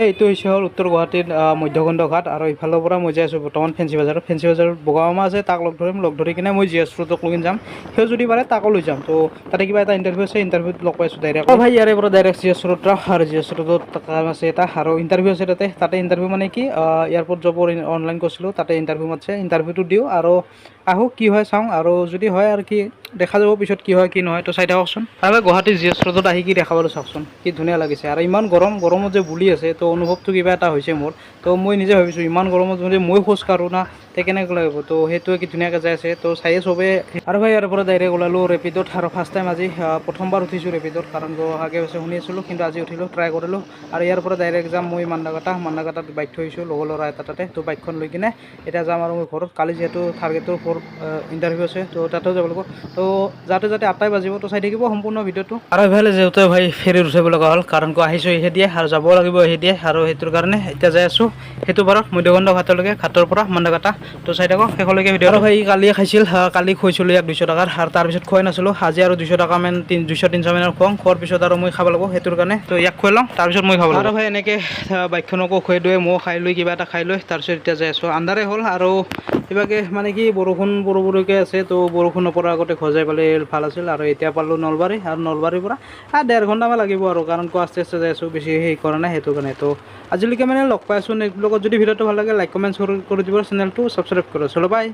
এইটো হৈছে হ'ল উত্তৰ গুৱাহাটীৰ মধ্যখণ্ড ঘাট আৰু ইফালৰ পৰা মই যাই আছোঁ বৰ্তমান ফেঞ্চি বজাৰত। ফেঞ্চি বজাৰত বগা মামা আছে, তাক লগ ধৰিম। লগ ধৰি কিনে মই জি এছ ৰোডক লৈ যাম। সিও যদি পাৰে তাকো লৈ যাম। তো তাতে কিবা এটা ইণ্টাৰভিউ আছে, ইণ্টাৰভিউত লগ পাইছোঁ ডাইৰেক্ট। ভাই, ইয়াৰে পৰা ডাইৰেক্ট জি এছ ৰোড আৰু জি এছ ৰোডত কাম আছে এটা আৰু ইণ্টাৰভিউ আছে তাতে। তাতে ইণ্টাৰভিউ মানে কি, এয়াৰপৰ্ট জবৰ অনলাইন কৰিছিলোঁ, তাতে ইণ্টাৰভিউ মাতিছে। ইণ্টাৰভিউটো দিওঁ আৰু আহোঁ, কি হয় চাওঁ। আৰু যদি হয় আৰু কি দেখা যাব পিছত কি হয় কি নহয়। তো চাই থাককচোন। আৰু গুৱাহাটী জি এছ ৰোডত আহি কি দেখা পালোঁ চাওকচোন, কি ধুনীয়া লাগিছে। আৰু ইমান গৰম, গৰমত যে বুলি আছে, তো অনুভৱটো কিবা এটা হৈছে মোৰ। তো মই নিজে ভাবিছোঁ, ইমান গৰমত যদি মই খোজ কাঢ়োঁ না, তে কেনেকুৱা লাগিব? তো সেইটোৱে কি ধুনীয়াকৈ যাই আছে, তো চায়ে চবেই। আৰু ভাই, ইয়াৰ পৰা ডাইৰেক্ট ওলালোঁ ৰেপিডত। আৰু ফাৰ্ষ্ট টাইম আজি প্ৰথমবাৰ উঠিছোঁ ৰেপিডত, কাৰণ আগে পিছে শুনি আছিলোঁ, কিন্তু আজি উঠিলোঁ, ট্ৰাই কৰিলোঁ। আৰু ইয়াৰ পৰা ডাইৰেক্ট যাম মই মান্দাকাটা। মান্দাকাটাত বাইক থৈছোঁ লগৰ ল'ৰা এটা তাতে। তো বাইকখন লৈ কিনে এতিয়া যাম আৰু মই ঘৰত। কালি যিহেতু থাৰ্ড গ্ৰেডৰ ফ'ৰ ইণ্টাৰভিউ আছে, তো তাতেও যাব লাগিব। তো যাওঁতে যাওঁতে 8টাই বাজিব। তো চাই থাকিব সম্পূৰ্ণ ভিডিঅ'টো। আৰু এইফালে যিহেতু ভাই ফেৰীত উঠিব লগা হ'ল, কাৰণ আহিছোঁ দিয়ে আৰু যাব লাগিব দিয়ে। আৰু সেইটোৰ কাৰণে এতিয়া যাই আছোঁ সেইটো পাৰত মধ্যখণ্ড ঘাটলৈকে, ঘাটৰ পৰা মান্দাকাটা। তো চাই থাকক শেষলৈকে ভিডিঅ'। আৰু ভাই, কালিয়ে খাইছিল, কালি খুৱাইছিলোঁ ইয়াক 200 টকাৰ আৰু তাৰপিছত খুৱাই নাছিলোঁ। আজি আৰু 200 টকামান, 200 300 মানৰ খুৱাওঁ। খোৱাৰ পিছত আৰু মই খাব লাগিব, সেইটোৰ কাৰণে তো ইয়াক খুৱাই লওঁ, তাৰপিছত মই খাব লাগিব। আৰু ভাই, এনেকৈ বাইকখনকো খুৱাই দিয়ে, ময়ো খাই লৈ কিবা এটা খাই লৈ তাৰপিছত এতিয়া যাই আছোঁ। আন্ধাৰে হ'ল আৰু কিবাকে মানে কি বৰষুণ পৰো পৰোকৈ আছে। তো বৰষুণ নপৰাৰ আগতে ঘৰ যাই পালে ভাল আছিল। আৰু এতিয়া পালোঁ নলবাৰী আৰু নলবাৰীৰ পৰা 1.5 ঘণ্টামান লাগিব আৰু, কাৰণ আস্তে আস্তে যাই আছোঁ, বেছি হেৰি কৰা নাই সেইটো কাৰণে। তো আজিলৈকে মানে লগ পাই আছোঁ নেক্সট ব্লগত। যদি ভিডিঅ'টো ভাল লাগে, লাইক কমেণ্ট কৰি দিব, চেনেলটো ছাবস্ক্ৰাইব কৰিব। চলো, বাই।